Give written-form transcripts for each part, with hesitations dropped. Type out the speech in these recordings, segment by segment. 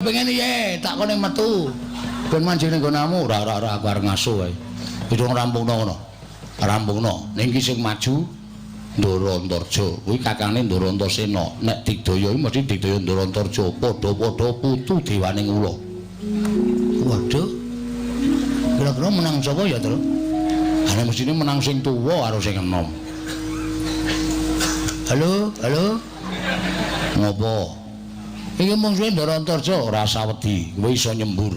Pengen piye? Tak kone metu. Ben manjing ning nggonamu. Ora ora ora aku arep ngaso wae. Wis rampungno ngono. Rampungno. Ning iki sing maju Ndara Antarja. Kuwi kakane Ndara Antasena. Nek Digdaya iki mesti Digdaya Ndara Antarja. Padha-padha putu dewaning ula. Waduh. Kira-kira menang sapa ya, Tru? Ana mestine menang sing tuwa karo sing enom. Halo, halo. Ngopo? Iki mungsuhe Ndara Antarja ora usah wedi, kowe iso nyembur.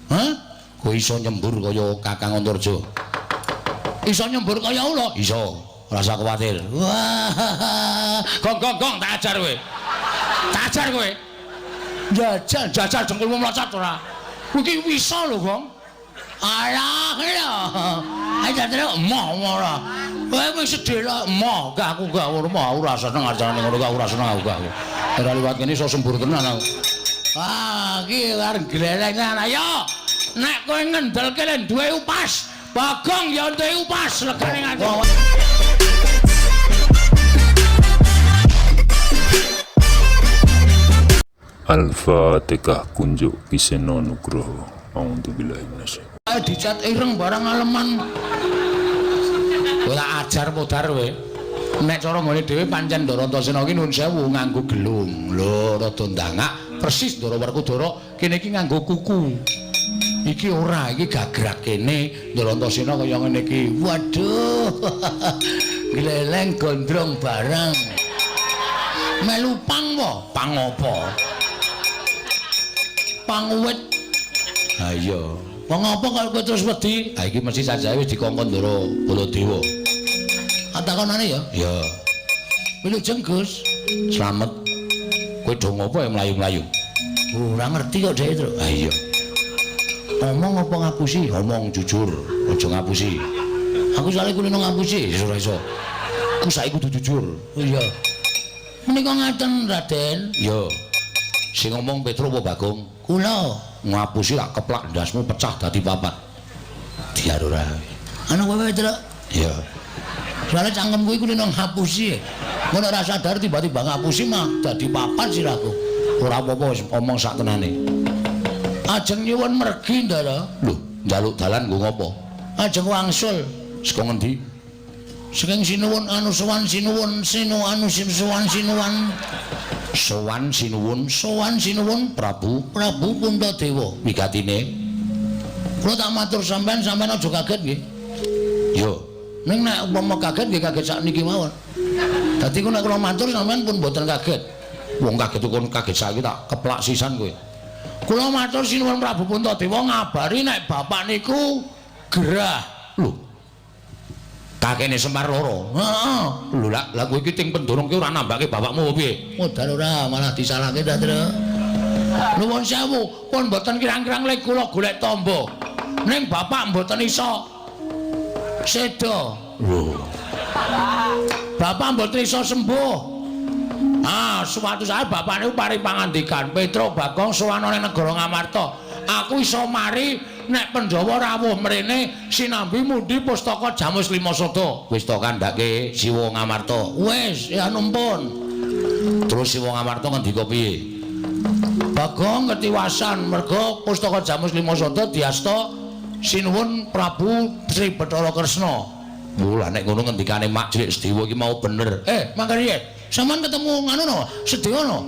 Hah? Kowe iso nyembur kaya Kakang Antarja. Iso nyembur kaya ula? Iso. Ora usah kuwatir. Wah. Gong gong gong tak ajar kowe. Tak ajar kowe. Jajal jajal dengkulmu mlocot ora. Kowe iki wisa lho, Gong. Alah, lho. Ayo terus emoh ora. Kowe wis sedhela emoh, gak aku gak ora mau ora seneng acarane ngono gak ora seneng aku gak. Ora liwat kene iso sembur tenan aku. Ah, iki arep glelengan. Ayo. Nek kowe ngendelke len duwe upas, Bagong ya duwe upas legane nganti. Al-Fatihah kunjuk Kiseno Nugroho. A'udzubillahi minasyaitonir. Dicat ireng barang aleman. Kowe tak ajar modar kowe. Nek cara nggone dhewe pancen Ndara Antasena iki nuwun sewu nganggo gelung. Lho, rada ndangak persis Ndara Werkudara kene iki nganggo kuku. Iki ora, iki gagrak kene Ndara Antasena kaya ngene iki. Waduh. Gleleng gondrong barang. Melu pang po? Pang apa? Pang wit. Ha iya. Wong apa kok kowe terus wedi? Ha iki mesti sajae wis dikongkon Ndara Baladewa. Takonane ya? Ya. Wilujeng Gus. Slamet. Kowe do ngopo ya mlayu-mlayu? Ora ngerti kok dhek, Tru. Ha iya. Omong apa ngapusi? Omong jujur, aja ngapusi. Aku soalé kulino ngapusi, ya ora iso. Ku saiki kudu jujur. Oh iya. Menika ngaten, Raden. Ya. Sing ngomong Petro apa Bagong? Kula. Ngapusi tak keplak ndasmu pecah dadi papat. Diar ora. Anu kowe, Petro? Iya. Soale cangkem kuwi kulino ngapusi. Ngono ora sadar tiba-tiba ngapusi mah dadi papat sirahku. Ora apa-apa wis omong sak tenane. Ajeng nyuwun mergi, Ndara. Lho, njaluk dalan nggo ngopo? Ajeng wangsul. Saka ngendi? Saking sinuwun anu sowan sinuwun sinu anu sowan sinuwan. Sowan sinuwun, sowan sinuwun Prabu, Prabu Puntadewa. Wigatine. Kula tak matur sampean, sampean aja kaget nggih. Yo. Ning nek umpama kaget nggih kaget sakniki mawon. Dadi ku nek kula matur sampean pun mboten kaget. Wong kaget kon kaget saiki tak keplak sisan kowe. Kula matur sinuwun Prabu Puntadewa ngabari nek bapak niku gerah. Lho. Kakene Semar loro. Heeh. Lho lak lah kowe iki ting pendorong ki ora nambake bapakmu apa piye? Modal ora malah disalahke ta, Tru. Nuwun sewu, pun mboten kirang-kirang lek kula golek tamba. Ning bapak mboten iso seda. Lho. Bapak mboten iso sembuh. Ah, suatu saat bapak niku paring pangandikan, Petro Bagong sowan ning negara Ngamarta. Aku iso mari nek Pandhawa rawuh mrene sinambi mundi pustaka Jamus Lima Sada. Wis to kandhake Siwa Ngamarta. Wis, ya numpun. Terus Siwa Ngamarta ngendika piye? Bagong ketiwasan merga pustaka Jamus Lima Sada diasta sinuwun Prabu Sri Bathara Kresna. Lho, nek ngono ngendikane Mak Cilik Sedewa iki mau bener. Mangkane piye? Sampeyan ketemu nganu no, Sedewa no.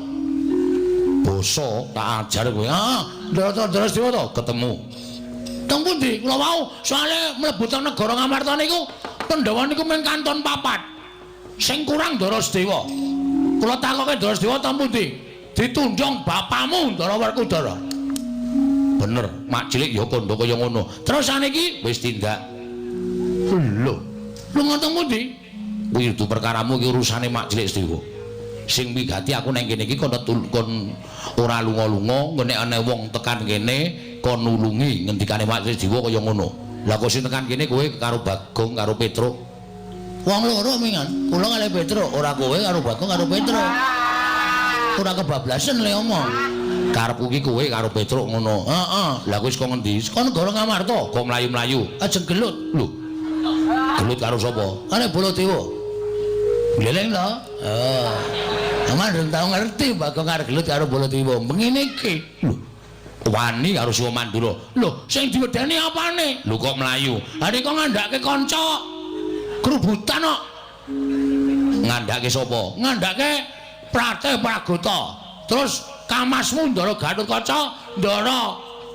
Basa tak ajar kowe. Ah, Ndara Sedewa to ketemu. Teng pundi? Kula wau soalé mlebu teng negara Ngamarta niku Pandhawa niku mung kanton papat. Sing kurang Ndara Sedewa. Kula takoke Ndara Sedewa teng pundi? Ditundhong bapamu Ndara Werkudara. Bener, Mak Cilik ya kandha kaya ngono. Terus saniki wis tindak. Lho, lunga teng pundi? Kuwi kudu perkaramu iki urusane Mak Cilik Sedewa. Sing wigati aku nang kene iki kon ora lunga-lunga, nek ana wong tekan kene kon nulungi ngendikane Mak Cilik Sedewa kaya ngono. Lah kok sing tekan kene kowe karo Bagong karo Petro. Wong loro mingan, kula kalih Petro, ora kowe karo Bagong karo Petro. Ora kebablasen le omong. Karepku iki kowe karo Petro ngono. Heeh. Lah kowe saka ngendi? Saka negara Ngamarta. Kok mlayu-mlayu? Ajeng gelut. Lho. Gelut karo sapa? Karo Baladewa. Gleleng to? Oh. Aman durung tau ngerti Bagong arep gelut karo Baladewa. Mengene iki. Lho. Wani karo Siwa Mandura. Lho, sing diwedeni apane? Lho kok mlayu? Ha nek kok ngandhake kanca grubutan kok. Ngandhake sapa? Ngandhake Prate Pragota. Terus kamasmu Ndara Gatotkaca, Ndara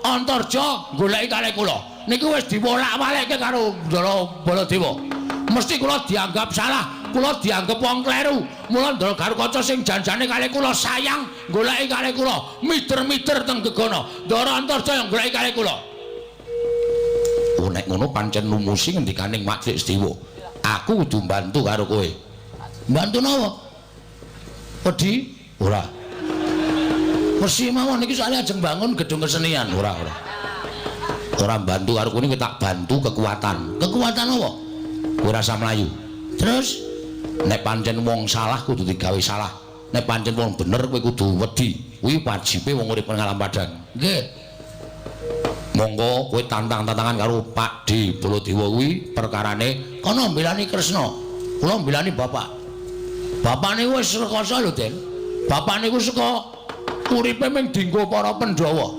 Antarja goleki kalih kula. Niku wis diwolak-walekke karo Ndara Baladewa. Mesti kula dianggap salah, kula dianggep wong kleru. Mula Ndara Gatotkaca sing janjane kalih kula sayang goleki kalih kula, mider-mider teng gegana. Ndara Antarja yang goleki kalih kula. Oh nek ngono pancen numusi ngendikaning Mak Sedewa. Aku kudu mbantu karo kowe. Mbantu napa? Wedi? Ora. Mesti mawon iki soalnya ajeng bangun gedung kesenian. Ora, ora. Ora mbantu karo kowe tak bantu kekuatan. Kekuatan apa? Kowe rasa mlayu. Terus nek pancen wong salah kudu digawe salah. Nek pancen wong bener kowe kudu wedi. Kuwi wajibe wong urip nang alam padang. Nggih. Monggo kowe tantang-tantangan karo Pak D Baladewa kuwi perkarane kono mbelani Kresna. Kula mbelani bapak. Bapak niku wis rekoso lho, Den. Bapak niku saka uripe mung dinggo para Pandhawa.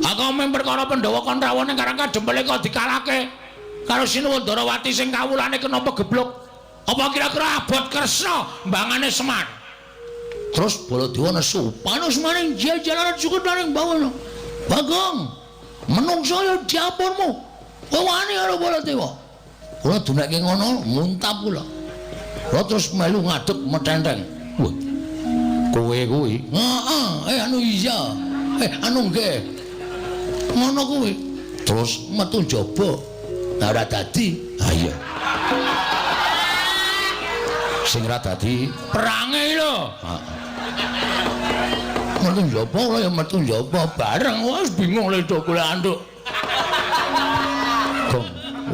Aku mung perkara Pandhawa kon rawuh ning Karang Kadempel kok dikalahke karo Sinuwun Ndarawati sing kawulane kena pegebluk. Apa kira-kira abot Kresna mbangane Semar? Terus Baladewa nesu, panus maring jajalaran sukut maring bawana. Bagong, menungso ya diapurmu. Kowe wani karo Baladewa. Kula dunekke ngono, muntap kula. Kula terus melu ngadeg metenteng. Wah. Kowe kuwi. Heeh, anu iya. Anu nggih. Ngono kuwi. Terus metu njaba. Lah ora dadi. Ha iya. Sing ora dadi perange lho. Heeh. Metu njaba kula ya metu njaba bareng wis bingung lho do golek anduk. Gong,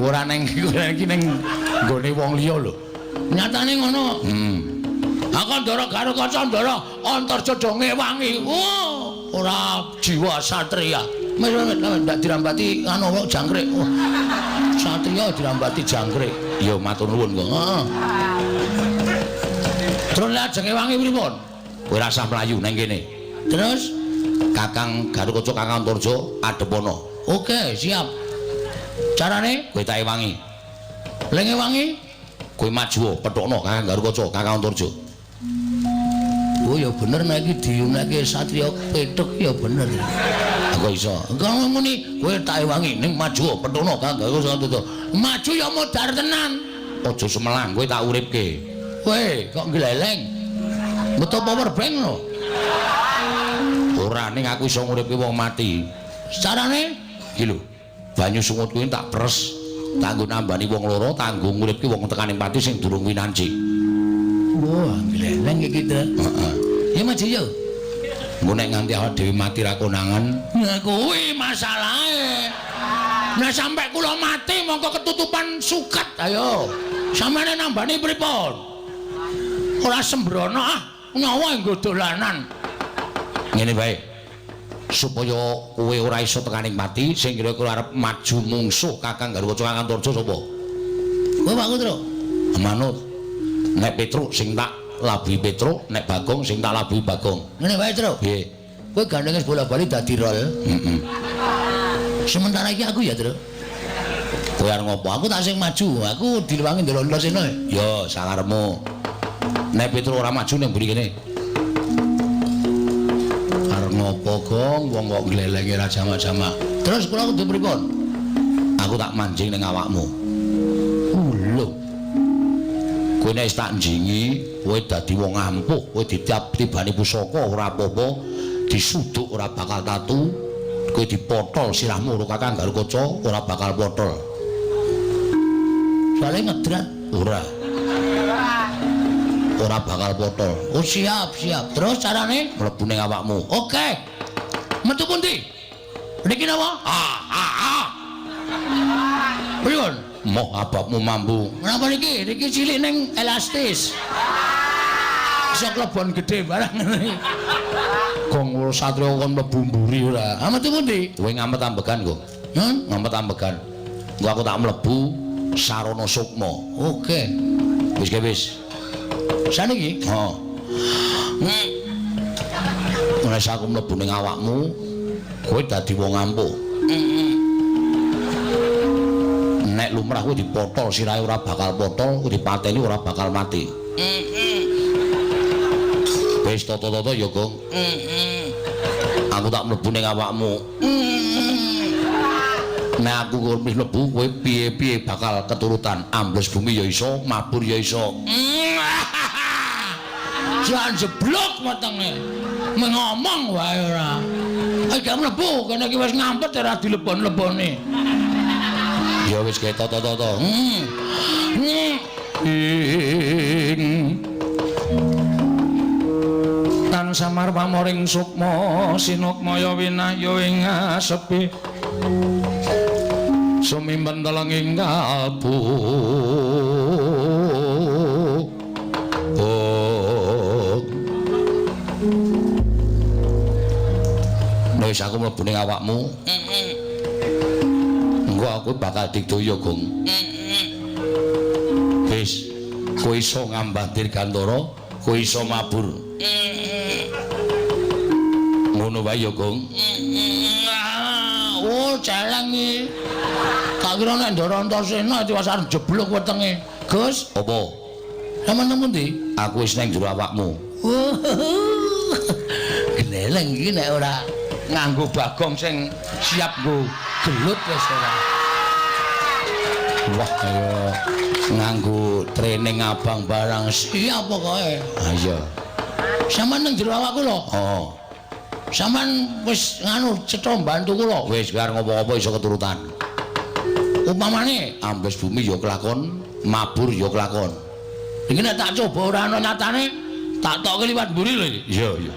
ora neng iki ning nggone wong liya lho. Nyatane ngono. Aku Ndara Gatotkaca Ndara Antarja do ngewangi. Oh, ora jiwa satria. Wis ndak dirambati anu kok jangkrik. Oh, satria dirambati jangkrik. Ya matur nuwun kok. Heeh. Terus lajeng ngewangi pripun? Kowe rasah mlayu nang kene. Terus Kakang Gatotkaca Kakang Antarja adepana. Oke, siap. Carane kowe tak ewangi. Lek ngewangi kowe maju pethukno Kakang Gatotkaca Kakang Antarja. Oh ya bener nek iki diuneke satria pethuk ya bener. Aku iso. Engko muni kowe tak ewangi ning maju pethukno Kakang Gatotkaca Antarja. Maju ya modar tenan. Aja sumelang kowe tak uripke. Kowe kok gleleng. Metu power bank lho. Ora ning aku iso nguripke wong mati. Carane iki lho. Banyu sungut kuwi tak pres, kanggo nambani wong loro, kanggo nguripke wong tekaning pati sing durung winanci. Wah, gleleng iki ta. Heeh. Ya maju yo. Engko nek nganti awak dhewe mati ra konangan, nah kuwi masalahe. Nah sampe kula mati mongko ketutupan suket. Ayo. Sampeyan nambani pripun? Ora sembrono ah, nyawa nggo dolanan. Ngene wae. Supaya kowe ora iso tekaning pati, sing kira-kira arep maju mungsuh Kakang Gatotkaca Kakang Antarja sapa? Kowe Pak Putra. Manut. Nek Petruk sing tak labuhi Petruk, nek Bagong sing tak labuhi Bagong. Ngene wae, Truk. Nggih. Kowe gandeng wis bola-bali dadi rol. Heeh. Sementara iki aku ya, Truk. Kowe arep ngopo? Aku tak sing maju, aku direwangi ndelok Antasena. Ya, sakarepmu. Nek Petruk ora maju ning mburi kene. Arep ngopo, Gong? Wong kok glelenge ra jamak-jamak. Terus kula kudu pripun? Aku tak manjing ning awakmu. Lho. Kowe nek wis tak njingi, kowe dadi wong ampuh, kowe ditibani pusaka ora apa-apa, disuduk ora bakal tatu, kowe dipotol sirahmu karo Kakang Gatotkaca ora bakal potol. Soale ngedrat ora. Ora bakal potol. Oh siap, siap. Terus carane mlebu ning awakmu. Oke. Metu pundi? Niki napa? Ah, ah, ah. Pripun? Moh ababmu mambu. Kenapa niki? Niki cilik ning elastis. Iso klebon gedhe barang ngene. Gong satria kon mlebu mburi ora. Ah metu pundi? Kowe ngamet ambegan kok. Ngamet ambegan. Engko aku tak mlebu sarana sukma. Oke. Wis ke wis. Saniki? Heeh. Nek aku mlebu ning awakmu, Kowe dadi wong ampuh. Nek lumrah kowe dipotol sirahe ora bakal potol, kowe dipateni ora bakal mati. Wis tata-tata ya, Gong. Aku tak mlebu ning awakmu. Nek aku wis mlebu kowe piye-piye bakal keturutan. Ambles bumi ya iso, mabur ya iso. Jan jeblok wetenge. Ngomong wae ora. Iki mlebu kene iki wis ngampet ora dilebon-lebone. Ya wis ketok tata-tata. Ing tan samar pamoring sukma sinukmaya winahya ing asepi sumimpen telenging kalbu. Nek wis aku mlebu ning awakmu, engko aku bakal digdaya, Gong. Wis, kowe iso ngambah dirgantara, kowe iso mabur. Ngono wae ya, Gong. Oh, celeng iki. Tak kira nek Ndara Antasena tiwas arep jeblok wetenge. Gus, apa? Sampeyan nang pundi? Aku wis nang jero awakmu. Gleleng iki nek ora nganggo bagong sing siap nggo gelut wis ora. Wah, kaya nganggo training abang barang siap pokoke. Ha iya. Sampeyan nang jero awakku lho. Heeh. Sampeyan wis nganu cetha mbantu kula. Wis arep ngopo-ngopo iso keturutan. Upamane ambles bumi ya kelakon, mabur ya kelakon. Iki nek tak coba ora ana nyatane, tak tokke liwat mburi lho iki. Iya, iya.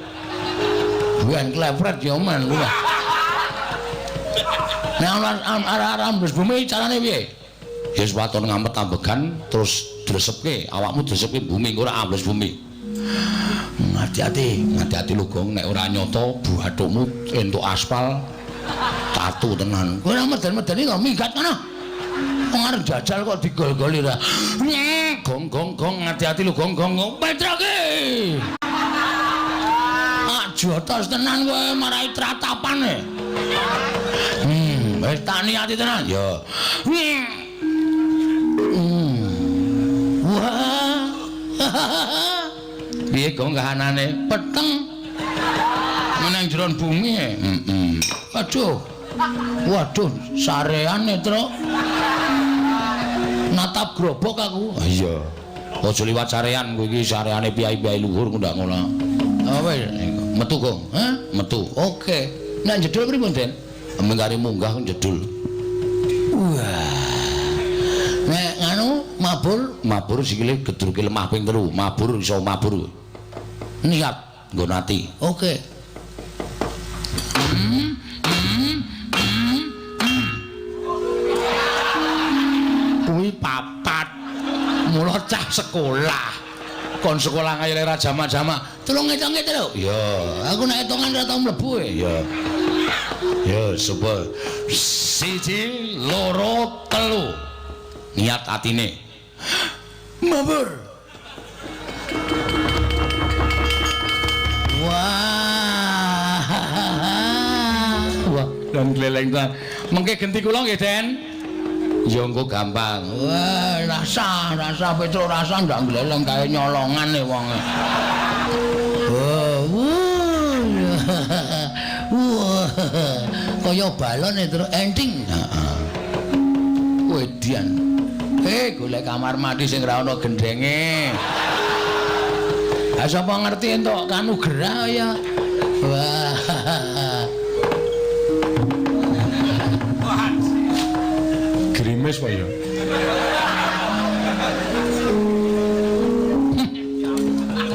Ben klepret ya men kuwi. Nek ana arah-arah ambles bumi carane piye? Ya wis waton ngampet ambegan terus dresepke, awakmu dresepke bumi engko ora ambles bumi. Hati-hati, hati-hati lho Gong, nek ora nyata buhathukmu entuk aspal tatu tenan. Kowe ora meden-medeni kok minggat kono. Wong arep jajal kok digol-goli ora. Gong gong gong, hati-hati lho Gong gong. Petroke. Ah jotos tenan kowe marai tratapane. Wis tak niati tenan. Ya. Wah. Piye Gong kahanane? Peteng. Menang jero bumi. Heeh. Aduh. Waduh, sareane, Truk. Natap grobok aku. Ha iya. Aja liwat sarean kowe iki, sareane piyai-piyai luhur ndak ngono. Ah wis, metu Gong. Hah? Metu. Oke. Nek jedul pripun, Den? Mengkari munggah jedul. Wah. Nek nganu mabur, mabur sikile gedruke lemah ping 3, mabur iso mabur. Niat nggo ati. Oke. Kuwi papat. Mula cah sekolah. Kon sekolah kaya ora jamak-jamak. Tulung ngitung-ngitung lho. Iya, aku nek hitungan ora tau mlebu e. Iya. Ya, sapa? 1 2 3. Niat atine. Mabur. Wah. Wah, dan gleleng ta. Mengke genti kula nggih, Den. Ya engko gampang. Wah, rasa Petro rasa ndak gleleng kae nyolongan e wong. Wah. Wah. Kaya balon e terus enting. Heeh. Wedian. Golek kamar mandi sing ora ana gendenge. Ha sapa ngerti entuk kanugrah ya. Wah. Grimes kok ya.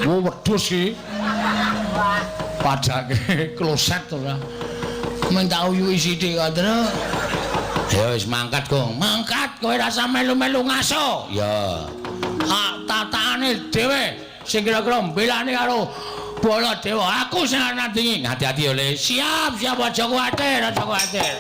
Wo wedhus iki. Padake kloset ora. Minta uyuhi sithik kok, Truk. Ya wis mangkat, Gong. Mangkat kowe rasa melu-melu ngaso. Ya. Hak tatane dhewe sing kira-kira mbelani karo Baladewa. Aku sing nandingi. Hati-hati ya, Le. Siap, siap aja kuwatir, aja kuwatir.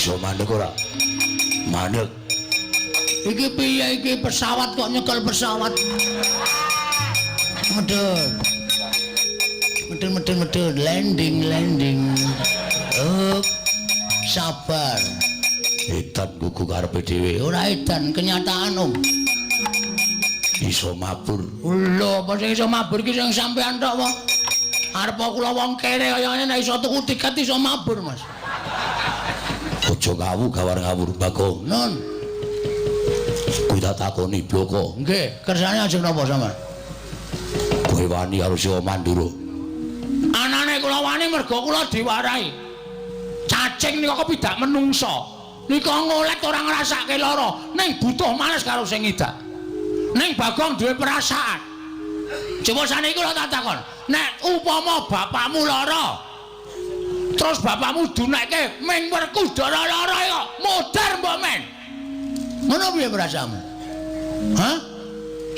Iso mandek ora? Mandek. Iki piye iki pesawat kok nyekel pesawat? Medun. Medun medun medun landing landing. Up. Sabar. Edan gugu karepe dhewe. Ora edan kenyataan, Om. Iso mabur. Lho, apa sing iso mabur iki sing sampean tok apa? Arep kula wong kere kaya ngene nek iso tuku tiket iso mabur, Mas. Aja ngawu gawar ngawur Bagong. Nun. Kuwi tak takoni bloko. Nggih, kersane ajeng napa sampean? Kowe wani karo Siwa Mandura. Anane kula wani mergo kula diwarahi. Cacing nika kepidak menungsa. Nika ngolet ora ngrasake lara, ning butuh males karo sing ngidak. Ning Bagong duwe perasaan. Coba saniki kula tak takon, nek upama bapakmu lara, terus bapakmu dunekke ming Werkudara lara kok modar mbok men. Ngono piye perasaanmu? Hah?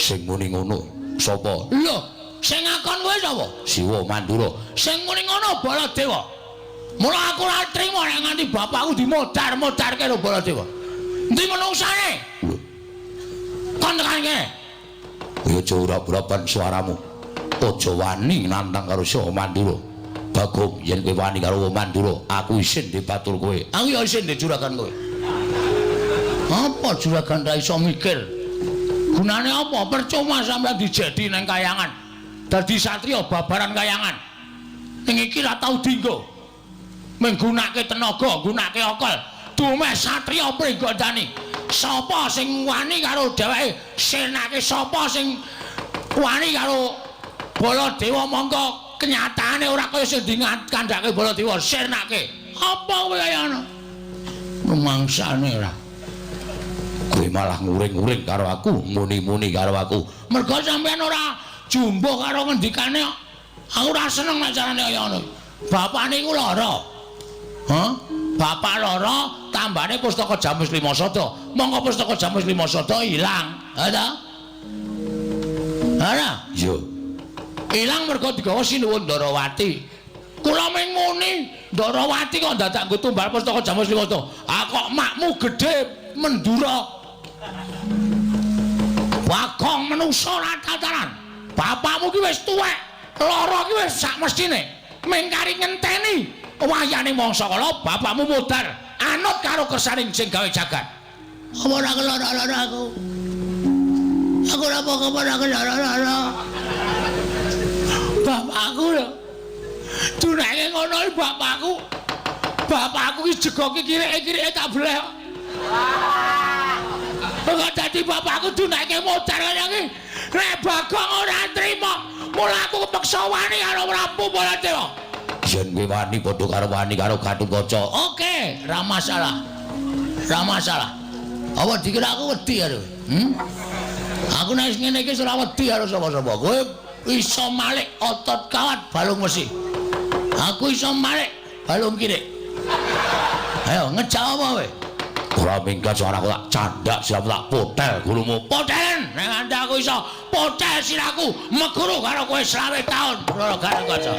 Sing muni ngono sapa? Lho, sing ngakon kowe sapa? Siwa Mandura. Sing muni ngono Baladewa. Mula aku ora trimo nek nganti bapakku dimodar-modarke karo Baladewa. Endi menungsane? Lho. Kon tekan kene. Kowe aja ura-urapan suaramu. Aja wani nantang karo Siwa Mandura. Bagong, yen kowe wani karo Mandura, aku isin dibatur kowe. Aku ya isin dijuragan kowe. Apa juragan ra iso mikir? Gunane apa? Percuma sampeyan dijedi nang kayangan. Dadi satriya babaran kayangan. Ning iki ra tau dinggo. Menggunake tenaga, nggunake akal. Dumeh satriya Pringgondani. Sapa sing wani karo dheweke? Senake sapa sing wani karo Baladewa mongko kenyataane ora kaya sing dikandhake Baladewa, sirnake. Apa kowe kaya ngono? Rumangsane ora. Kowe malah nguring-nguring karo aku, muni-muni karo aku. Mergo sampeyan ora jumbuh karo ngendikane kok. Aku ora seneng nek carane kaya ngono. Bapakne iku lara. Hah? Bapak lara, tambane pustaka Jamus Lima Sada. Mongko pustaka Jamus Lima Sada ilang. Ha ta? Ora? Iya. Ilang mergo digawa Sinuwun Ndarawati. Kula ming muni Ndarawati kok dadak nggo tumbal pustaka Jamus Lima Sada. Ah kok makmu gedhe Mendura. Bagong menungsa ora tataran. Bapakmu ki wis tuwek, lara ki wis sak mestine. Ming kari ngenteni wayane mangsa kala bapakmu modar anut karo kersaning sing gawe jagat. Apa ora kelara-lara aku? Aku ora apa-apa ora kelara-lara. Bapakku lho. Dunake ngono iki bapakku. Bapakku ki jegoki kireke-kireke tak bleh. Kok dadi bapakku dunake modar kaya iki. Nek Bagong ora trima, mula aku kepeksa wani karo Prabu Baladewa. Yen kowe wani padha karo wani karo Gatotkaca. Oke, ra masalah. Ra masalah. Apa dikira aku wedi karo kowe? Aku nek ngene iki ora wedi karo sapa-sapa. Kowe iso malik otot kawat balung wesi. Aku iso malik balung kirik. Ayo ngejak apa kowe? Ora minggat suaraku tak candak siap tak potel gulumu. Potel nek nganti aku iso potel siraku meguru karo kowe 20 taun. Loro Gatotkaca.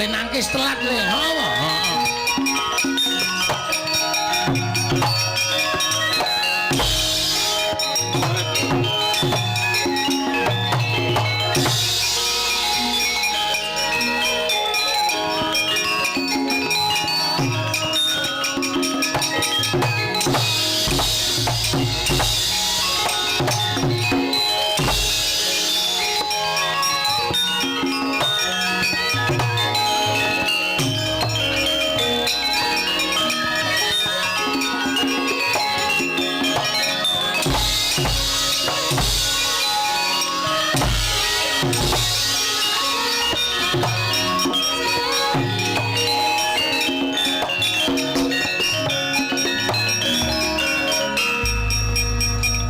Nangkis telat le. Heeh.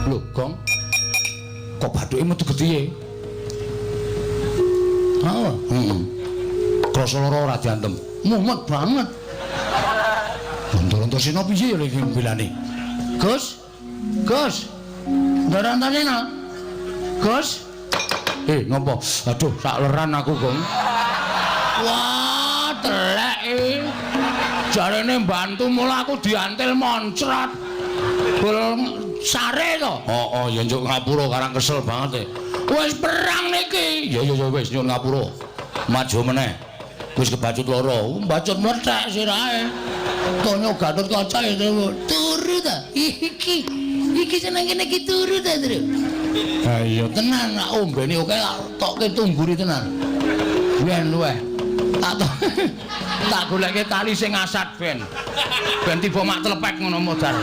Lho, Gong. Kok bathuke metu getihe? Heeh. Heeh. Rasa lara ora diantem. Mumet banget. Ndara Antasena piye ya iki mbelane? Gus. Gus. Ndara Antasena. Gus. Ngopo? Aduh, sak leran aku, Gong. Wah, telek iki. Jarene mbantu mula aku diantil moncrot. Bol sare to. Heeh, ya njuk ngapura karang kesel banget e. Wis perang niki. Ya ya ya wis nyuwun ngapura. Maju meneh. Wis kebacut loro, mbacut mlethek sirahe. Tonyo Gatotkaca ya turu ta. Iki. Iki seneng kene iki turu ta, Tru. Ha iya tenan, nak ombene oke tak tokke tungguri tenan. Ben luweh. Tak tak goleke tali sing asat ben. Ben tiba mak tlepek ngono modar.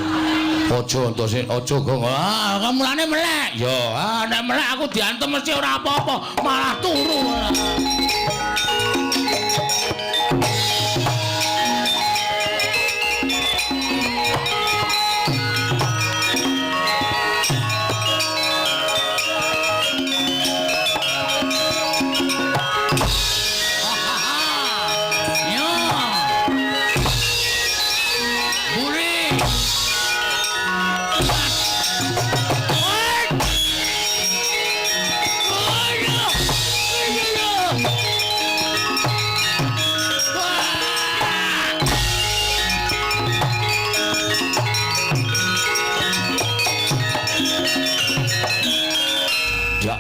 Aja Antasena, aja Gong. Ah, mulane melek. Ya, ah nek melek aku diantem mesti ora apa-apa, malah turu ora.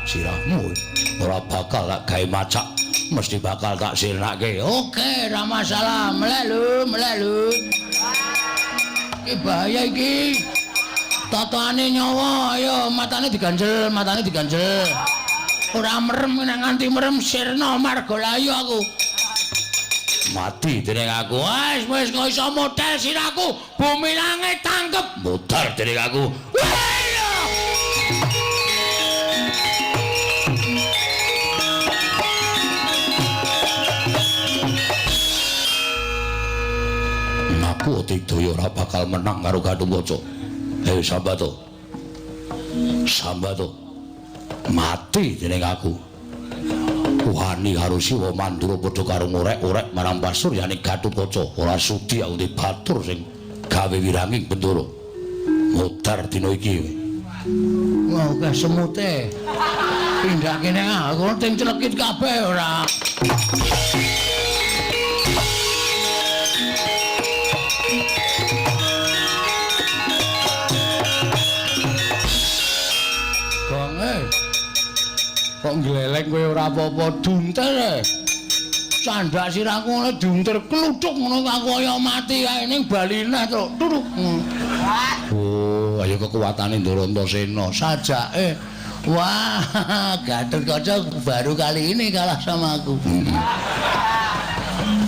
Sirahmu ora bakal tak gawe macak, mesti bakal tak sirnake. Oke, ora masalah. Melek lho, melek lho. Iki bahaya iki. Tatane nyawa, ayo matane diganjel, matane diganjel. Ora merem nek nganti merem sirna margalayu aku. Mati dening aku. Wis wis kok iso model sirahku, bumi langit tangkep. Modar dening aku. Aku Digdaya ora bakal menang karo Gatotkaca. Hei Sambato. Sambato. Mati dening aku. Wani karo Siwa Mandura padha karo ngorek-orek marang pasuryane Gatotkaca. Ora sudi aku di batur sing gawe wiranging Bendara. Modar dina iki. Wah, akeh semute. Pindah kene aku ting clekit kabeh ora. Kok ngleleng kowe ora apa-apa dunter e. Candak sirahku ngono dunter kluthuk ngono aku kaya mati kae ning baline to. Tutuk. Oh, ayo kekuatane Ndara Antasena sajake. Wah, Gatotkaca baru kali ini kalah sama aku.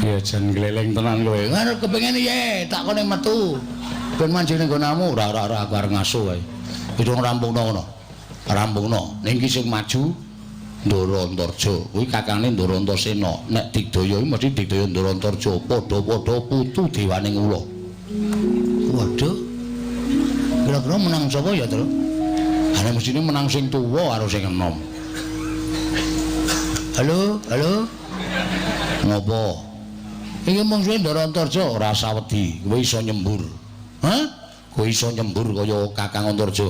Ya jan ngleleng tenan kowe. Ngono kepengin piye? Tak kone metu. Ben manjing ning nggonamu ora ora ora aku arep ngaso wae. Wis rampungno ngono. Rampungno. Ning iki sing maju Ndara Antarja kuwi kakane Ndara Antasena. Nek Digdaya iki mesti Digdaya Ndara Antarja, padha-padha putu dewaning ula. Waduh. Kira-kira menang sapa ya, Tru? Ana mestine menang sing tuwa karo sing enom. Halo, halo. Ngopo? Iki mungsuhe Ndara Antarja ora sawedi, kowe iso nyembur. Hah? Kowe iso nyembur kaya Kakang Antarja.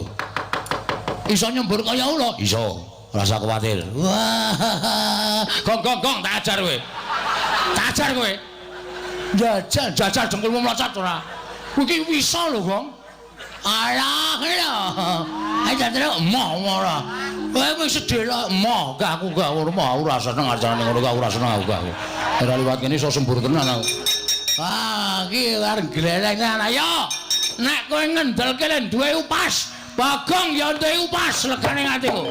Iso nyembur kaya ula? Iso. Rasa kuwatir. Wah, gong gong gong tak ajar kowe. Tak ajar kowe. Jajal, jajal dengkulmu mlocot ora. Kowe iki wisa lho, Gong. Alah, ngene lho. Ayo jajal emoh ora. Kowe wis sedhela emoh, gak aku gak ora mau ora seneng acarane ngono gak ora seneng aku gak. Ora liwat kene iso sembur tenan aku. Wah, iki arep gleleng tenan. Ayo. Nek kowe ngendelke len duwe upas, Bagong ya duwe upas legane atiku.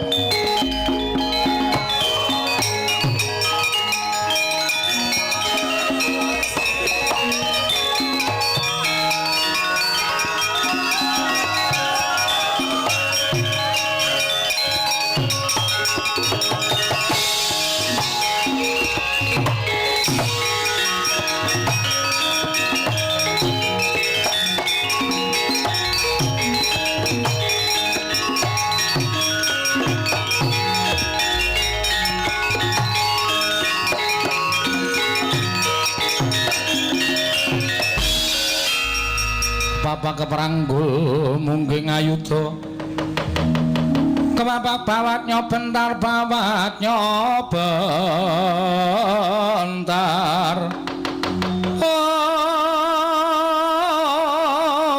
Kepapak keperanggul mungging ayuda. Kepapak bawat nyobentar bawat nyobentar.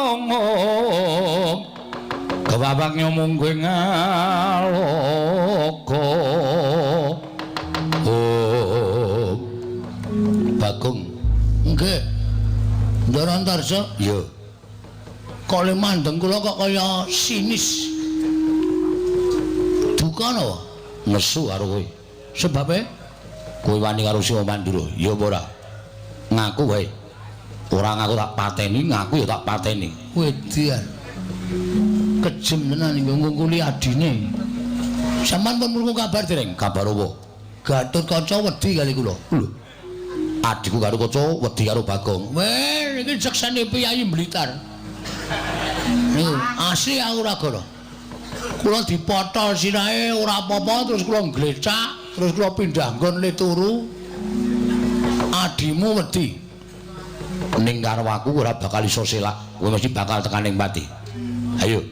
Om om. Kepapak nyomungging aloka. Om. Bagong. Nggih. Ndara Antarja? Iya. Kok le mandeng kula kok kaya sinis. Duka napa? Nesu karo kowe. Sebabe? Kowe wani karo Siwa Mandura, ya apa ora? Ngaku wae. Ora ngaku tak pateni, ngaku ya tak pateni. Wedian. Kejem tenan iki ngungkuli adine. Sampeyan pun krungu kabar dereng? Kabar apa? Gatotkaca wedi kali kula. Lho. Adikku Gatotkaca wedi karo Bagong. Weh, iki seksene piyayi Blitar. Niku asli aku ora goro. Kula dipotol sirahe ora apa-apa terus kula nglecak, terus kula pindah nggon le turu. Adimu wedi. Ning karo aku ora bakal iso selak. Kowe mesti bakal tekan ning pati. Ayo.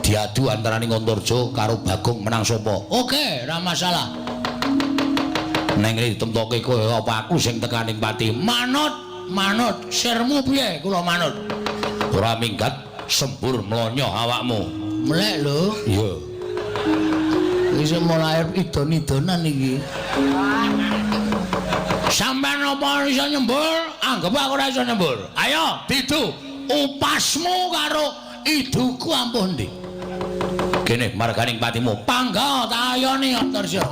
Diadu antarane Antarja karo Bagong menang sapa? Oke, ora masalah. Neng ngene ditemtoke kowe apa aku sing tekan ning pati? Manut, manut. Sirmu piye? Kula manut. Ora minggat sembur mlonyo awakmu. Melek lho. Iya. Wis mulai idon-idonan iki. Sampeyan apa iso nyembur? Anggep aku ora iso nyembur. Ayo, didu. Upasmu karo iduku ampuh ndi? Kene marganing patimu. Pangga tak ayoni Antarja.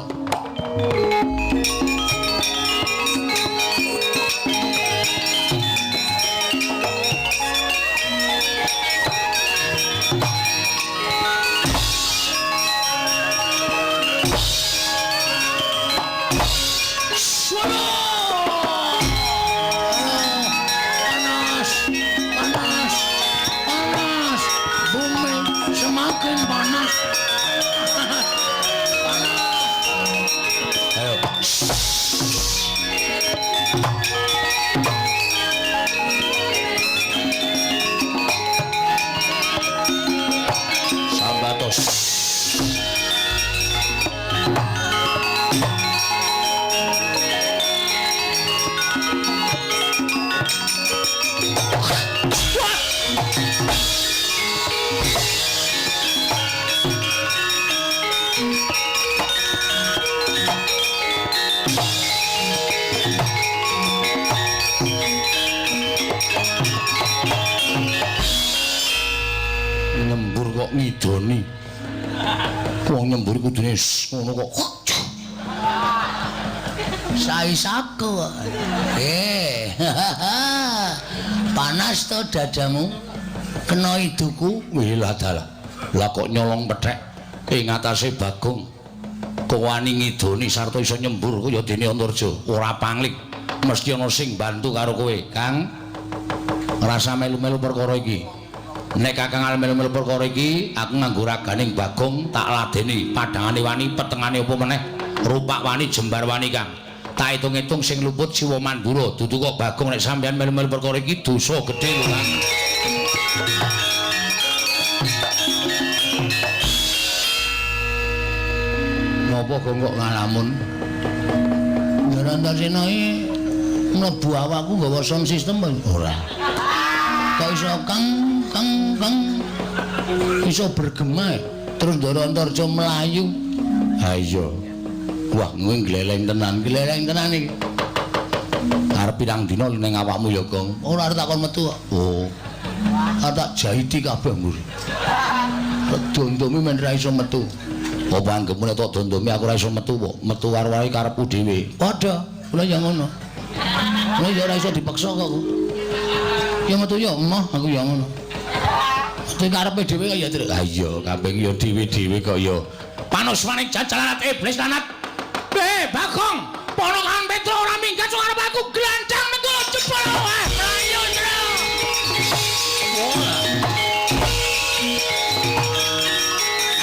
Nyembur kok ngidoni. Wong nyembur kudune ngono kok. Saisaku. Panas to dadamu? Kena iduku. Wih lah dalah. Lah kok nyolong pethek ing atase Bagong. Kok wani ngidoni sarta iso nyembur kaya dene Antarja. Ora pangling. Mesti ana sing bantu karo kowe, Kang. Rasa melu-melu perkara iki. Nek Kakang arep melu-melu perkara iki, aku nganggo raganing Bagong tak ladeni padhangane wani, petengane apa meneh, rupak wani, jembar wani, Kang. Tak hitung-hitung sing luput Siwa Mandura, dudu kok Bagong nek sampeyan melu-melu perkara iki dosa gedhe lho, Kang. Napa kok ngalamun? Ndara Antarsena iki mlebu awakku nggawa sound system ora. Kok iso kang kang kang iso bergema terus Ndara Antarja mlayu. Ha iya. Wah, kowe gleleng tenan, gleleng tenan iki. Arep pirang dina ning awakmu ya, Gong? Ora arep takon metu kok. Oh. Arep tak jahiti kabeh mburi. Dondomi men ra iso metu. Apa anggepmu nek tak dondomi aku ora iso metu kok? Metu karo wae karepku dhewe. Padha, kula ya ngono. Kula ya ora iso dipaksa kok. Ya metu ya emoh aku ya ngono. Metu karepe dhewe kok ya, Tru. Ha iya, kabeh ya dhewe-dhewe kok ya. Panuswaning jajalan iblis lanat. Bagong, ponokan Petro ora minggat sok arep aku glandang metu jebol wae. Mlayu, Tru.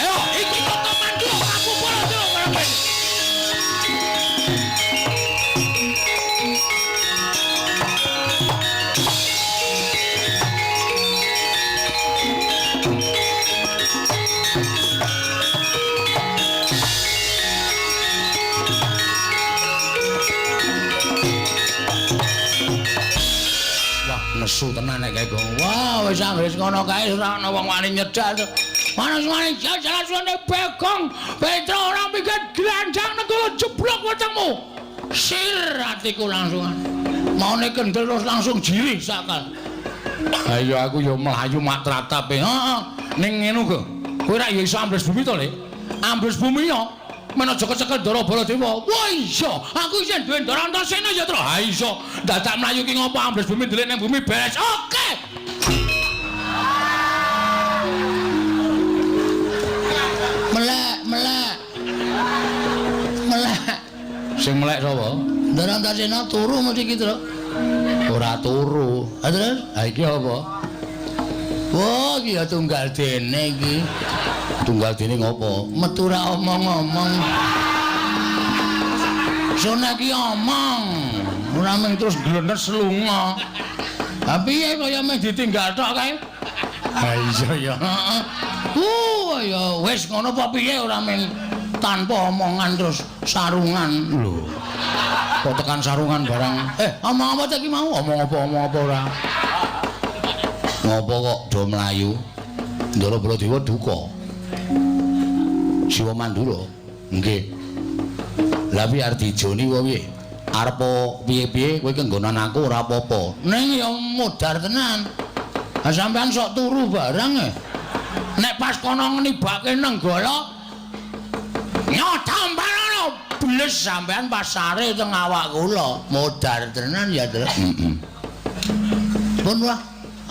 Ayo, iki kota Mandura aku polo Tru karepe. kae Gong. Wah, wis anggere ngono kae ora ana wong wani nyedak. Ana sing wani jajal suwene Bagong, Petro ora mikir glandang negara jeblok wetengmu. Sir atiku langsung. Maune kendel terus langsung jirih sakal. Ha iya aku ya mlayu mak tratap. Heeh. Ning ngene kok. Kowe ra ya iso ambles bumi to, Le? Ambles bumi ya. Men aja kecekel Ndara Baladewa. Wah iya, aku isih duwe Ndara Antasena ya, Tru. Ha iso. Dadak mlayu ki ngopo ambles bumi ndelik ning bumi beres. Oke. Melek, melek. Melek. Sing melek sapa? Ndara Antasena turu mesti iki, Tru. Ora turu. Ha terus? Ha iki apa? Wah, iki ya tunggal dene iki. Tunggal dene ngopo? Metu ra omong-omong. Sona ki omong. Ora mung terus glenes lunga. Ha piye kaya mung ditinggal tok kae? Ha iya ya. Heeh. Ya wis ngono apa piye ora mung tanpa omongan terus sarungan. Lho. Kok tekan sarungan barang. Omong apa ta iki mau? Omong apa omong apa ora? Ngopo kok do mlayu? Ndara Baladewa duka. Siwa Mandura. Nggih. Lah piye arep dijoni apa piye? Arep piye-piye kowe kenggonan aku ora apa-apa. Ning ya modar tenan. Ha sampean sok turu barang e. Nek pas kono nibake Nenggala nyotamparana bles sampean pasare teng awak kula. Modar tenan ya, Tru. Heeh. Pun wah,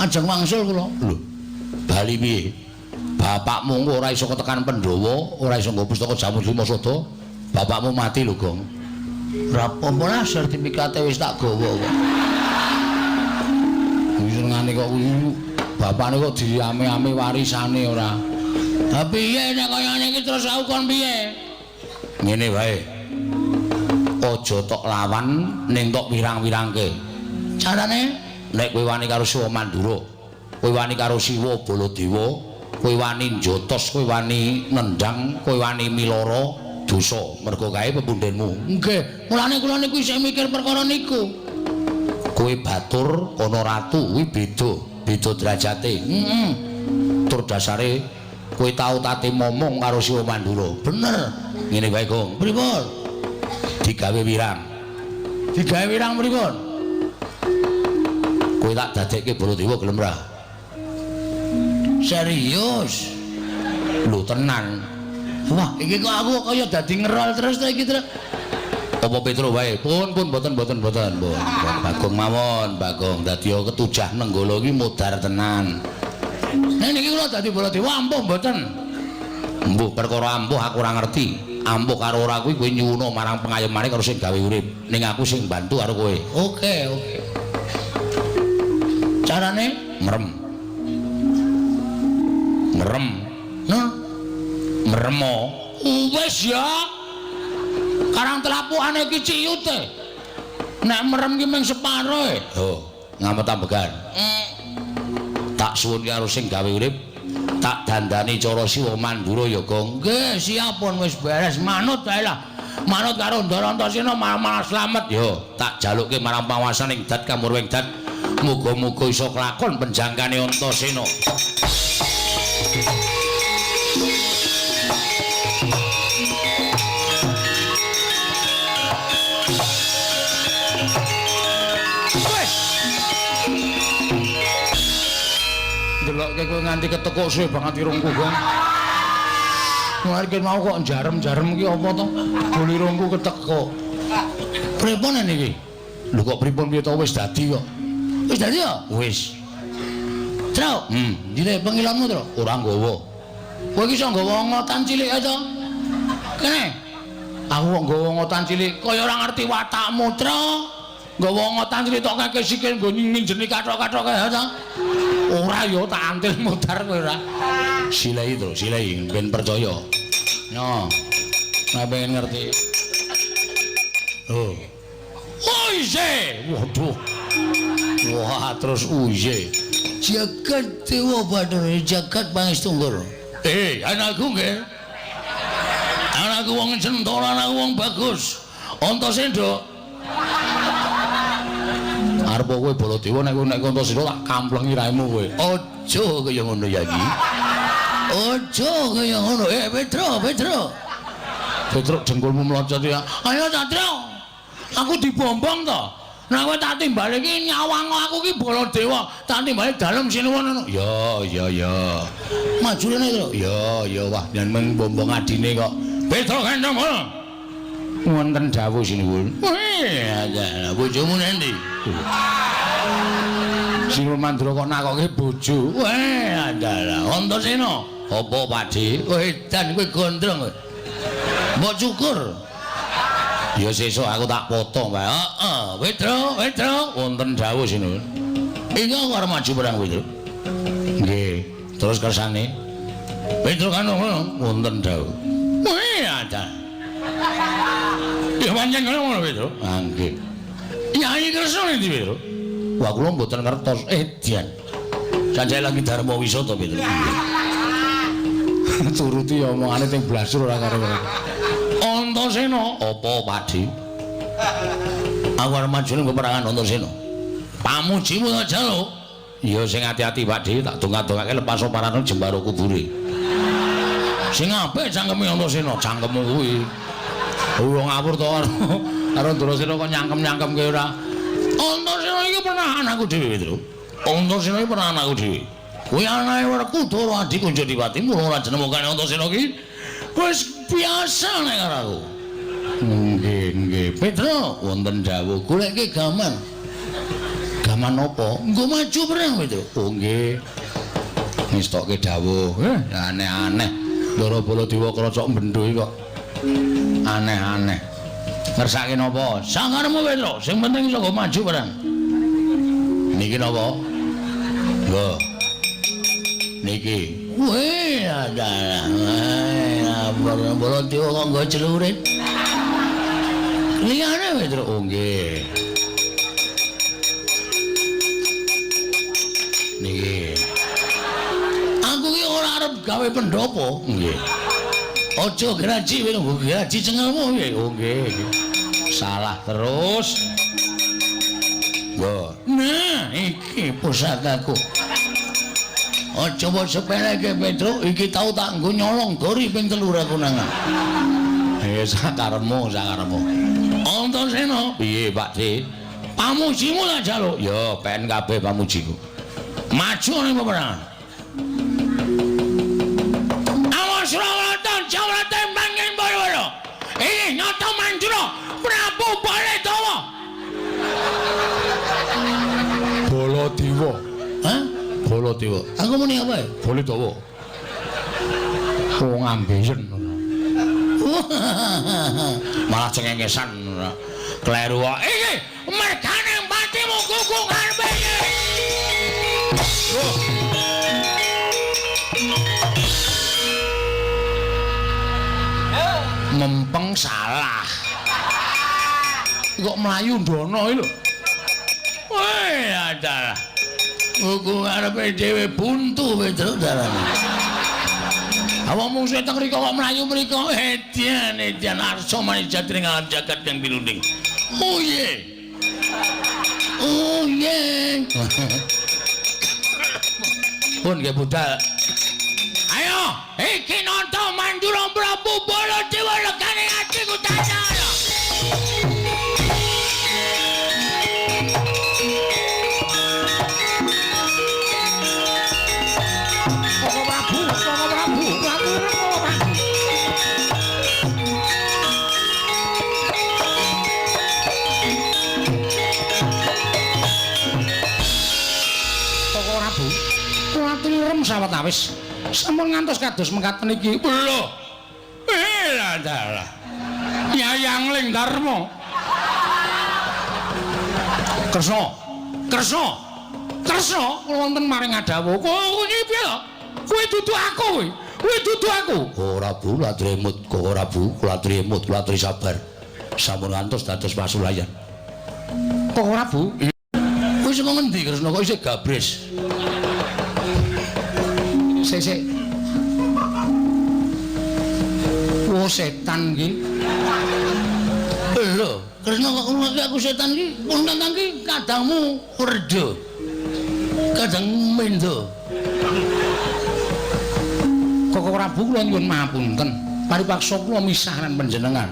ajeng wangsul kula. Lho. Bali piye? Bapakmu ora iso ketekan Pandhawa, ora iso nggo pustaka Jamur Lima Sada. Bapakmu mati lho, Gong. Ora apa-apa lah sertifikate wis tak gawa kok. Kuwi senengane kok kuwi bapakne kok diame-ame warisane ora. Ha piye nek kaya ngene iki terus aku kon piye? Ngene wae. Aja tok lawan ning tok wirang-wirangke. Carane nek kowe wani karo Siwa Mandura, kowe wani karo Siwa Baladewa, kowe wani njotos, kowe wani nendang, kowe wani miloro dosa mergo kae pepundhenmu. Nggih, mulane kula niku isih mikir perkara niku. Kowe batur ana ratu kuwi beda, beda derajate. Heeh. Tur dasare kowe tau tate momong karo Siwa Mandura. Bener. Ngene wae, Gong. Pripun? Digawe wirang. Digawe wirang pripun? Kowe tak dadekke Baladewa gelem ra? Serius? Lho tenan. Wah, iki kok aku kaya dadi ngerol terus to iki, Tru. Apa Petro wae? Pun pun boten boten boten, pun. Bagong mawon, Bagong. Dadi ketujah Nenggala iki modar tenan. Nek niki kula dadi Baladewa ampuh mboten? Mbuh perkara ampuh aku ora ngerti. Ampuh karo ora kuwi kowe nyuwuna marang pengayomane karo sing gawe urip. Ning aku sing bantu karo kowe. Oke, oke. Carane merem. Merem. Nah, meremo. Wis ya. Karang telapukane iki ciyut e. Nek merem ki mung separo e. Oh, ngamet ambegan. Tak suwun karo sing gawe urip, tak dandani cara Siwa Mandura ya, Gong. Nggih, siap pun wis beres manut wae lah. Manut karo Ndara Antasena malah slamet. Yo, tak jalukke marang panguwasaning dat kamurwing dat. Muga-muga iso kelakon penjangkane Antasena. Ndelokke kowe nganti ketekuk suwe banget irungku, Gong. Mari mau kok jarem-jarem iki apa to? Jebul irungku ketekuk. Pripun niki? Lho kok pripun piye to wis dadi kok. Wis dadi ya? Wis. Tru. Ndile pengilonmu, Tru? Ora nggawa. Kowe iki iso nggawa ngotan cilik ae to? Kene. Aku kok nggawa ngotan cilik kaya ora ngerti watakmu, Tru. Nggawa ngotan cilik tok kake sikil nggo nginjeni kathok-kathok kae to. Ora ya tak antil modar kowe ora. Silai to, silai ben percaya. Yo. Nek pengen ngerti. Oh. Uiye. Waduh. Wah, terus uiye. Jagat Dewa Bathara, jagat Pangestunggur. Anakku nggih. Anakku wong centara, anakku wong bagus. Antasena. Arep kowe Baladewa nek kowe nek Antasena tak kamplengi raimu kowe. Aja kaya ngono ya iki. Aja kaya ngono. Petro, Petro. Petro dengkulmu mlocot ya. Ayo Satrio. Aku dibombong to. Nek kowe tak timbali iki nyawang aku iki Baladewa, tak timbali dalem sinuwun ngono. Ya, ya, ya. Maju rene to. Ya, ya wah yen mung bombong adine kok. Petro Gandong. Wonten dawuh sinuwun. Wih, bojomu nendi? Sinuwun Mandura kok nakoke bojo. Weh, adalah Antasena. Apa Pakde? Wedan kowe gondrong kowe. Mbok cukur. Ya sesuk aku tak potong wae. Heeh, Petro, Petro, wonten dawuh sinuwun. Iki aku arep maju perang Petro. Nggih, terus kersane. Petro kan ngono, wonten dawuh. Wih, ada. Ya pancen ngono Petro. Ah nggih. Yai Kresna endi Petro? Wah kula mboten ngertos. Edian. Sanjaya lagi dharma wisata Petro. Turuti omongane teng blasur ora karo. Antasena, apa Pakde? Aku arep maju ning peperangan Antasena. Pamujimu ta jaluk. Ya sing ati-ati Pakde, tak dongak-dongake lepas parane jembaro kubure. Sing apik cangkeme Antasena, cangkemmu kuwi. Wong ngawur to karo Antasena kok nyangkem-nyangkemke ora. Antasena iki pernah anakku dhewe, Petro. Antasena iki pernah anakku dhewe. Kuwi anake Werkudara Adi Kunjodipati, mula ora jenemokane Antasena iki wis biasa nek karo aku. Nggih, nggih. Petro, wonten dawuh goleke gaman. Gaman apa? Nggo maju perang, Petro. Oh nggih. Ngestokke dawuh. Aneh-aneh. Ndara Baladewa krocok bendho iki kok. Aneh-aneh. Ngersake napa? Sakarepmu Petro, sing penting iso nggo maju perang. Niki napa? Nggo. Niki. Weh, adalah. Baladewa kok nggo celurit. Liyane Petro. Oh nggih. Niki. Aku ki ora arep gawe pendopo. Nggih. Aja graji kowe nggo graji cengelmu piye? Oh nggih. Salah terus. Nggo. Nah, iki pusakaku. Aja mbok sepeleke Petro, iki tau tak nggo nyolong gori ping 3 aku nangan. Sakarepmu, sakarepmu. Antasena, piye Pakde? Pamujimu tak jaluk. Ya, pen kabeh pamujiku. Maju ning peperangan. Awas Surawarta, Jawarta mangking Barawara. Ini nyata Mandura, Prabu Baladewa. Baladewa. Hah? Baladewa. Aku muni apa ya? Baladewa. Wong ambeien. Malah cengengesan. Kleru kok. Iki mergane patimu kuku ngarepe iki. Mempeng salah. Kok mlayu ndono iki lho. Weh, adalah. Kuku ngarepe dhewe buntu Petro darane. Awak mungsuhe teng mriko kok mlayu mriko. Edian, edian arsa manijat ring alam jagat kang pinunding. Oh ye. Oh ye. Pun nggih budal. Ayo, iki nonton Mandura Prabu Baladewa legane atiku tanyana. Sawetawis sampun ngantos kados mekaten iki. Lho. Dalah. Yayang Ling Darma. Kresna. Kresna. Kresna kula wonten maring adawuh. Kowe iki piye to? Kowe dudu aku kowe. Kowe dudu aku. Ora Bu, ladremut, kok ora Bu, kula tremut, kula tri sabar. Sampun ngantos dados pasulayan. Kok ora Bu? Kowe saka ngendi Kresna kok isih gabres? Sik sik. Oh setan iki. Lho, Kresna kok ngrungokke aku setan iki? Pun tantang ki kadangmu werda. Kadang mendo. Koko Prabu kula nyuwun mahapunten. Paripaksa kula misah lan panjenengan.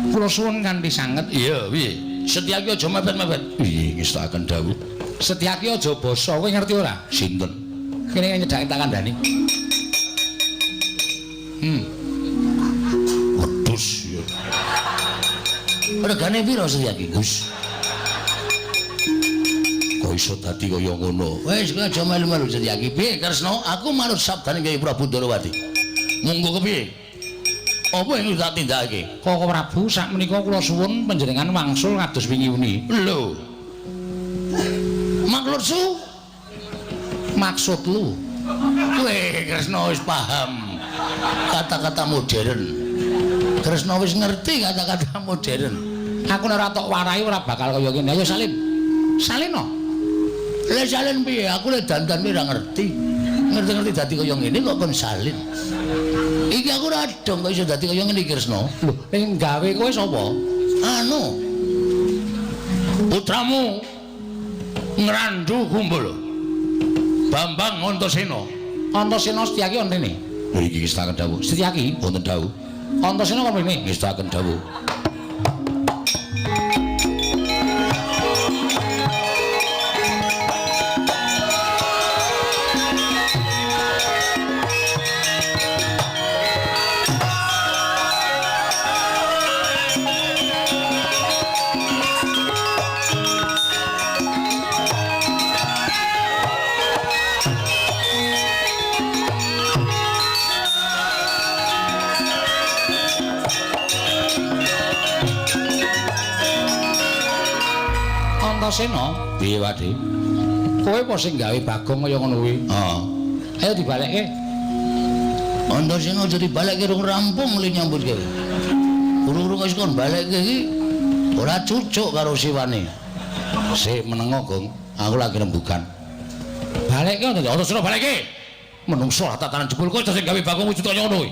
Kula suwun kanthi sanget. Iya, piye? Setyaki aja mepet-mepet. Piye ngestakaken dawuh? Setyaki aja basa, kowe ngerti ora? Sinten? Kene nyedhake tak kandhani. Wedhus ya. Regane pira Setyaki, Gus? Kok iso dadi kaya ngono? Wis kowe aja melu-melu Setyaki. Piye Kresna? Aku manut sabdane Kyai Prabu Ndorowati. Monggo kepiye? Apa yang tak tindakake? Koko Prabu sakmenika kula suwun panjenengan wangsul kados wingi uni. Lho. Maksudku? Maksud lu? Weh, Kresna wis paham kata-kata modern. Kresna wis ngerti kata-kata modern. Aku nek ora tok warai ora bakal kaya ngene. Ayo salin. Salin no. Lah salin piye? Aku lek dandan ora ngerti. Ngerti-ngerti dadi kaya ngene kok kon salin. Iki aku ora dong kok iso dadi kaya ngene iki Kresna. Lho, sing gawe kowe sapa? Anu. Putramu Ngrandu Kumbul. Bambang Antasena. Antasena Setyaki wonten rene. Lho iki ngestakaken dawuh. Setyaki wonten dawuh. Antasena wonten rene ngestakaken dawuh. Antasena, piye Pakde? Kowe apa sing gawe Bagong kaya ngono kuwi? Heeh. Ayo dibalekke. Antasena aja dibalekke rung rampung le nyambut gawe. Urung-urung wis kon balekke iki ora cucuk karo siwane. Sik menengo, Gong. Aku lagi rembugan. Balekke Antasena balekke. Menungso tatanan jebul kowe sing gawe Bagong wujud kaya ngono kuwi.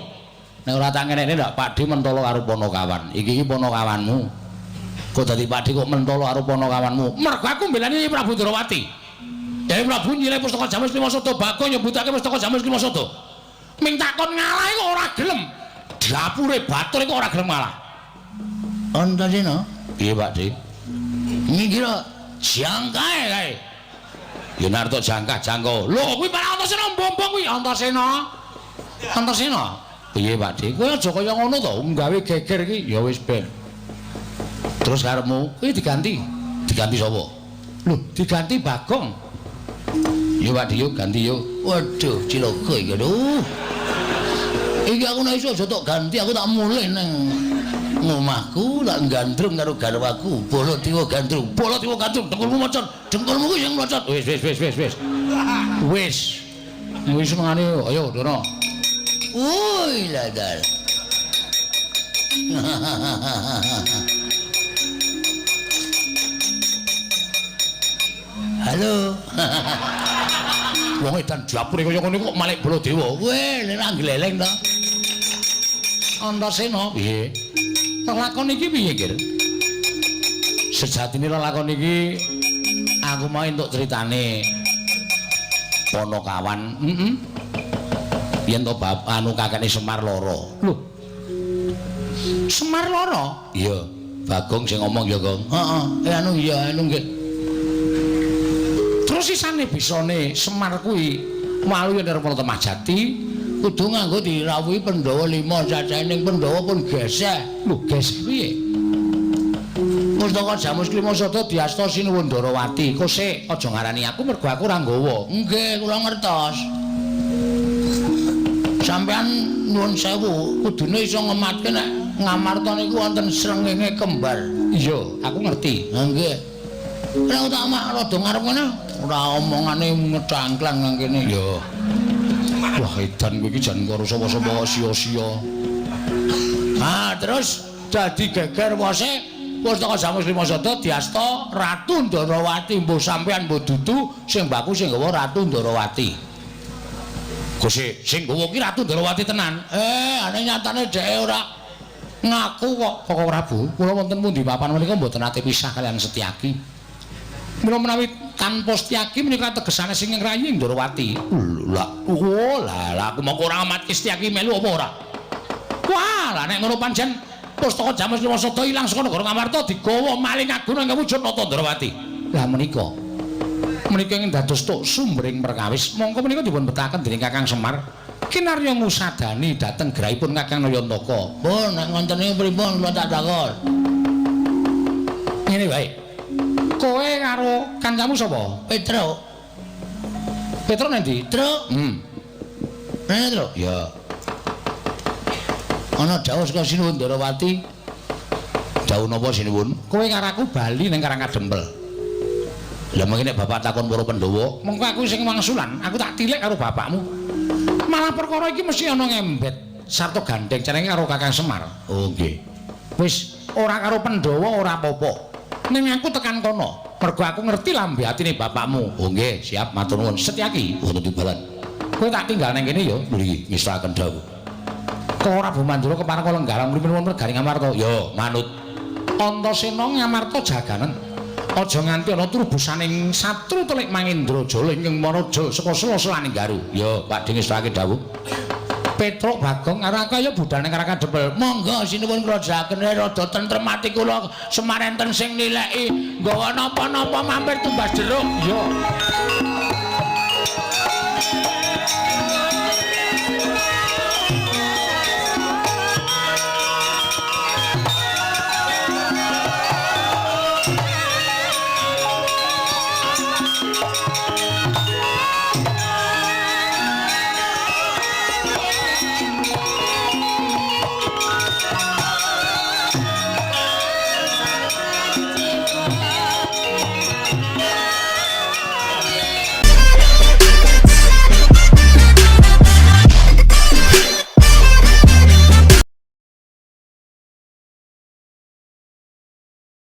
Nek ora tak ngenekne ndak Pakde mentolo karo Panakawan. Iki iki Panakawanmu. Kok dadi Pakde kok mentolo karo Panakawanmu? Mergo aku mbelani Prabu Ndorowati. Dewi Prabu nyilih pustaka Jamus Lima Sada, Bagong nyebutake pustaka Jamus Lima Sada. Ming takon ngalah iku ora gelem. Dapure batur iku ora gelem ngalah. Antasena, piye Pakde? Ngira jangkae kae. Ya nek arep jangkah jangko. Lho kuwi Pak Antasena mbombong kuwi Antasena. Antasena. Piye Pakde? Kowe aja kaya ngono to, nggawe geger iki ya wis ben. Terus karepmu kuwi diganti. Diganti sapa? Lho, diganti Bagong. Yo Pakde yo ganti yo. Waduh, cilaka iki lho. Iki aku nek iso aja tok ganti, aku tak mulih nang ngomahku, tak gandrung karo garwaku. Baladewa gandrung, Baladewa gandrung, dengkulmu mocot, dengkulmu kuwi sing mocot. Wis wis wis wis wis. Wis. Wis senengane ayo dono. Woi ladal. Halo. Wong edan dapure kaya ngono kok malik Baladewa. Weh, nek gleleng to. Antasena, piye? Lelakon iki piye, Gir? Sejatine lelakon iki aku mau entuk critane Panakawan. Heeh. Yen to bab anu kakekne Semar lara. Lho. Semar lara? Iya, Bagong sing ngomong ya, Gong. Heeh, anu iya, anu nggih. Terus sisane bisane Semar kuwi walu yen arep Temah Jati kudu nganggo dirawuhi Pandhawa 5 cacahe ning Pandhawa pun geseh. Lho, geseh piye? Pustaka Jamus Klima Sada diasta Sinuwun Ndarawati. Kosek aja ngarani aku mergo aku ora nggawa. Nggih, kula ngertos. Sampeyan nyuwun sewu, kudune iso ngematke nek Ngamarta niku wonten srengenge kembar. Iya, aku ngerti. Ha nggih. Nek tak mak rada ngarep ngene, ora omongane ngecangklang nang kene. Ya. Wah, edan kowe iki jan karo sapa-sapa kok sia-sia. Ha, terus dadi geger wose Pustaka Jamus Lima Sada diasta Ratu Ndarawati, mbuh sampean mbuh dudu sing baku sing nggawa Ratu Ndarawati. Gusti, sing nggawa ki Ratu Ndarawati tenan. Ane nyatane dheke ora Ngaku kok Koko Prabu, kula wonten pundi papan menika mboten nate pisah kaliyan Setyaki. Mila menawi tanpa Setyaki menika tegesane sing ngrayi Ndorowati. Lah, oh lah aku mongko ora amatke Setyaki melu apa ora? Wah, lah nek ngono pancen pustaka Jamus Lewasada ilang saka negara Ngamarta digawa maling aguna ing wujud Nata Ndorowati. Lah menika menika ingkang dados tuk sumbering perkawis mongko menika dipun betaken dening Kakang Semar kinarya ngusadani dhateng grahipun Kakang Nayantaka. Pun nek ngoten niku pripun kula tak takon. Ngene wae. Kowe karo kancamu sapa? Petruk. Petruk nang ndi? Truk. Rene, Truk. Ya. Ana dawuh saka Sinuwun Ndorowati. Dawuh napa Sinuwun? Kowe karo aku bali ning Karang Kadempel. Lah mengki nek bapak takon para Pandhawa, mengko aku sing wangsulan, aku tak tilik karo bapakmu. Malah perkara iki mesti ana ngembet sarta gandeng cenenge karo Kakang Semar. Oh nggih. Wis ora karo Pandhawa ora apa-apa. Ning aku tekan kono, mergo aku ngerti lambe atine bapakmu. Oh nggih, siap matur nuwun. Setyaki, wonten timbalan. Kowe tak tinggal nang kene ya. Mriki ngestakaken dawuh. Kok ora Mandura kepareng lenggalang mripun wonten Garing Amarta. Ya, manut. Antasena Ngamarta jaganen. Aja nganti ana trubusaning satru telik Mangendra Jala ingkang maraja saka sela-selaning Garu. Ya, Pak Ding ngestake dawuh. Petruk Bagong karo aku ayo budal ning Karang Kadempel. Monggo sinuwun kula jagene rada tentrem ati kula Semar enten sing nileki nggawa napa-napa mampir tumbas jeruk. Ya.